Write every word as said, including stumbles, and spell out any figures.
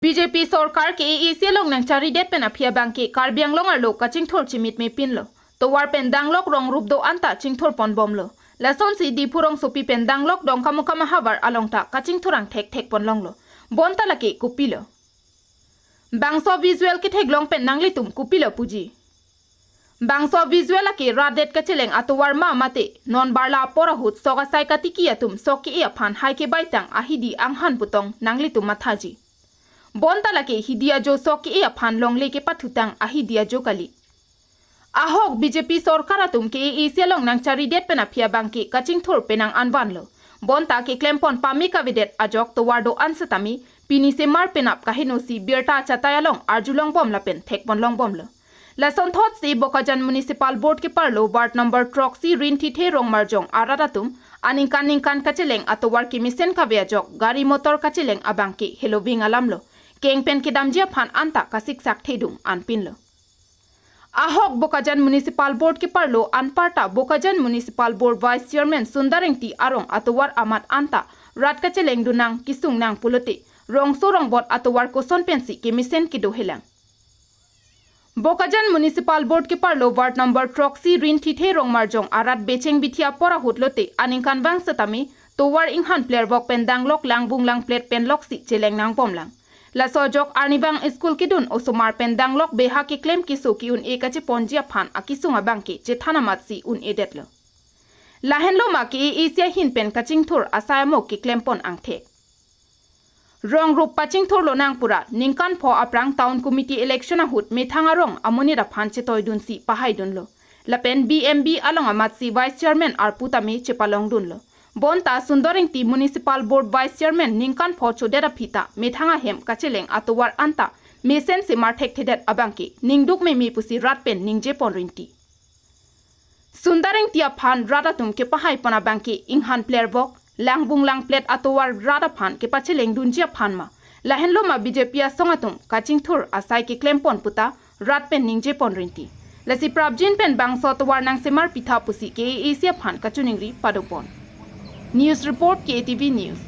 B J P sorkar K A A C along nangcharidet pen aphi abangke Karbi Anglong arlo kachingthur chimit mepinlo. Tovar pen danglok rong rup do-an ta chingthur ponbomlo. Lasonsi Diphu rongsopi pen danglok Dongkamukam ahavar along ta kachingthur angthek thek ponlonglo. Bonta lake kopilo? Bangso visual ketheklong pen nanglitum kopilo puji? Bangso visual lake rat det kacheleng atovar ma mate non barla apor ahut sok asai katiki atum sok ke-e aphan hai kebaitang ahidi anghan putong nanglitum mathaji. Bonta lake hidi ajo sok ke-e aphan longle kepathutang ahidi ajo kali. Ahok B J P sorkar atum K A A C along nangcharidet pen aphi abangke kachingthur penang anvanlo. Bonta keklem pon pame kavedet ajok tovar do-an setame pini semar penap kahenosi birta achatai along arjulongbom lapen thek ponlongbomlo. Lasonthotsi Bokajan Municipal Board keparlo ward number throksi Rinthithe Rongmarjong arat atum aningkan ningkan kacheleng atovar kemesen kave ajok gari motor kacheleng abangke heloving alamlo. Keng pen kedamji aphan anta kasiksak thedung anpinlo. Ahok Bokajan Municipal Board keparlo anparta Bokajan Municipal Board Vice Chairman Sundar Engti arong atovar amat anta rat kacheleng dunang kesung nang pulote rongso rongbot atovar koson pensi kemesen kedohelang. Bokajan Municipal Board keparlo ward number throksi Rinthithe Rongmarjong arat becheng bithi apor ahut lote aningkanvang setame tovar inghan plervok pen danglok langbung langplet pen loksi cheleng nangbomlang. Laso ajok arnivang school kedun osomar pen danglok beha keklem keso ke-un-e kacheponji aphan akesung abangke chethan amatsi un-edetlo. Lahenlo ma K A A C ahin pen kachingthur asai amo keklem pon angthek. Rong rup pachingthur lonang pura ningkan pho aphrang town committee election ahut methang arong amonit aphan chetoidunsi pahaidunlo. Lapen B M B along amatsi Vice Chairman arpu tame chepalongdunlo. Bonta Sundar Engti Municipal Board Vice Chairman ningkan pho chodet aphi ta methang ahem kacheleng atovar anta mesen semar thekthedet abangke ningduk meme pusi rat pen ningje pon rinti. Sundar Engti aphan rat atum kepahai pon abangke inghan plervok, langbung langplet atovar rat aphan kepacheleng dunji aphan ma, lahenlo ma B J P asong atum kachingthur asai keklem pon puta rat pen ningje pon rinti. Lasi prapjin pen bangso tovar nangsemar pitha pusi K A A C aphan kachiningri padopon. News report, K A T V News.